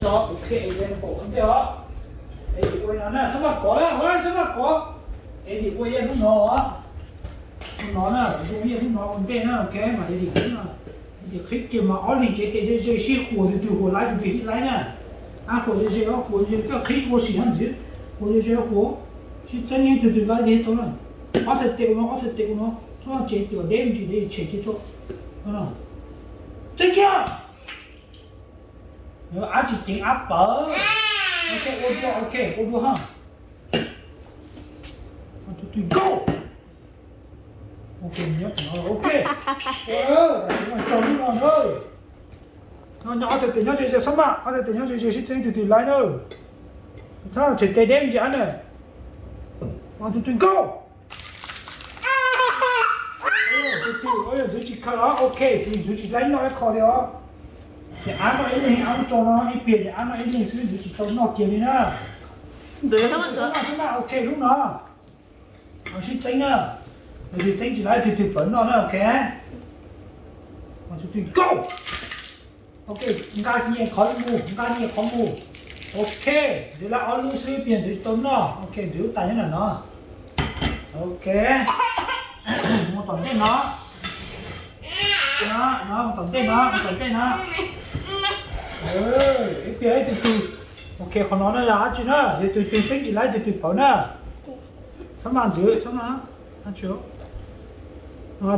Kuv qhia example ua ntej os. Es ua no na, txhob maj kov na, txhob maj kov. Es ua ib lub no, lub no na, ua ib lub no ua ntej na, ok, mas es qhib no. Es qhib kiag mas ob leeg cev tes ze ze sib huas, tus twg huas laib tus twg hib laib na. Ab, huas ze ze, huas ze, koj qhib ua sim no ntxiv, huas ze ze huas, sib txeeb ib tug twg laib tes tau na. Ob txhais tes ua no, ob txhais tes ua no, txhob cev tias deb me ntsis, deb tshem kiag tso. Txeeb kiag. Ab tsis ceev ab pawv. Ok, ua dua, ok, ua dua ha. Tus twg go. Ok, nyob no, ok. Tam sim no txog lub no na. No nyob ob txhais tes nyob ze ze, txhob maj, ob txhais tes nyob ze ze sib txeeb tus twg laib na. Txhob tshem tes deb me ntsis ab na. Tus twg go. Tus twg ntxwv tsis khaws os, ok, tus ntxwv tsis laib noj ib qho li os. Ces ab noj ib leeg, ab tso no ib pliag ces ab noj ib leeg xwb, ntxwv tsis tau noj kiag li na. Tus twg txhob maj, ok, lub no. Sib txeeb na. Tus twg txeeb tsis laib tus twg pawv noj na, ok. Tus twg go. Ok, nqa nyias qhov mus, nqa nyias qhov mus. Ok, ntxwv laib ob lub xwb, ib pliag ntxwv tsis tau noj. Ok, ntxwv lub tais nyob ntawm no. Ok, mus tom ntej no. No, mus tom ntej no, mus tom ntej no. Ib pliag ib tug twg. Ok, qhov no na yog dab tsi na, yog tus twg txeeb tsis laib tus twg pawv na. Txhob maj ntxwv, txhob maj.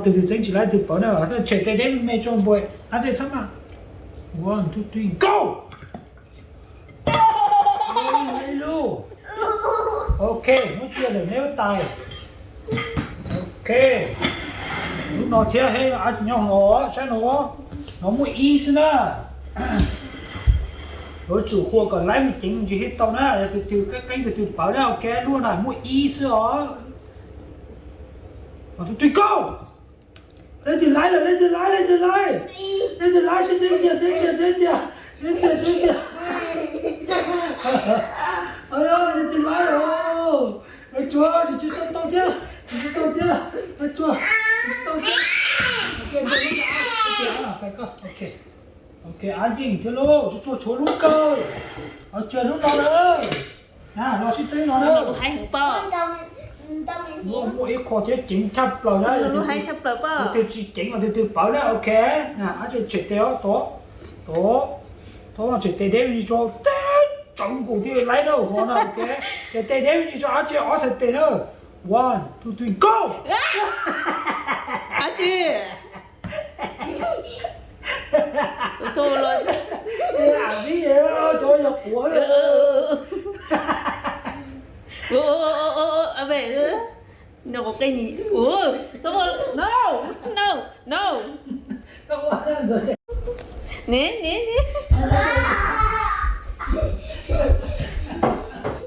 Tus twg txeeb tsis laib tus twg pawv na, tshem tes deb me me tso npua. Ab tej txhob maj. One, two, three, go. Ib lub. Ok, muab cia lawm neb lub tais. Ok, lub no thiab, he, ab tsis nyob hauv no, saib no, no muaj ib xwb na. Yuav tsum huas kom laib me ceev ntsis thiaj tau na, yog tus twg qeeb tus twg pawv na, ok, lub no muaj ib xwb os. Tus twg go. Leej twg laib lawm, leej twg laib, leej twg laib. Leej twg laib sib txeeb tiag, txeeb tiag, txeeb tiag, txeeb tiag, txeeb tiag. Leej twg laib os. Tsuag, tsis tau thiab, tsis tau thiab. Tsuag, tsis tau thiab. Ok, ab yeej thiab lauj, tsuag tshuav lub kawg. Tsuag lub no lawm. Los sib txeeb no na. Muaj ib qho thiab ceev tshaj plaws na, yog tus twg tsis ceev los tus twg pawv na, ok. Ab tsi tshem tes os, tod, tod, tod, tshem tes deb me ntsis tso, teb tsawv nkaus thiaj laib na, ho na, ok. Tshem tes deb me ntsis tso, ab tsi ob txhais tes na. One, two, three, go. Ab tsi. Cov yog quav. No, no, no. Ne, ne, ne.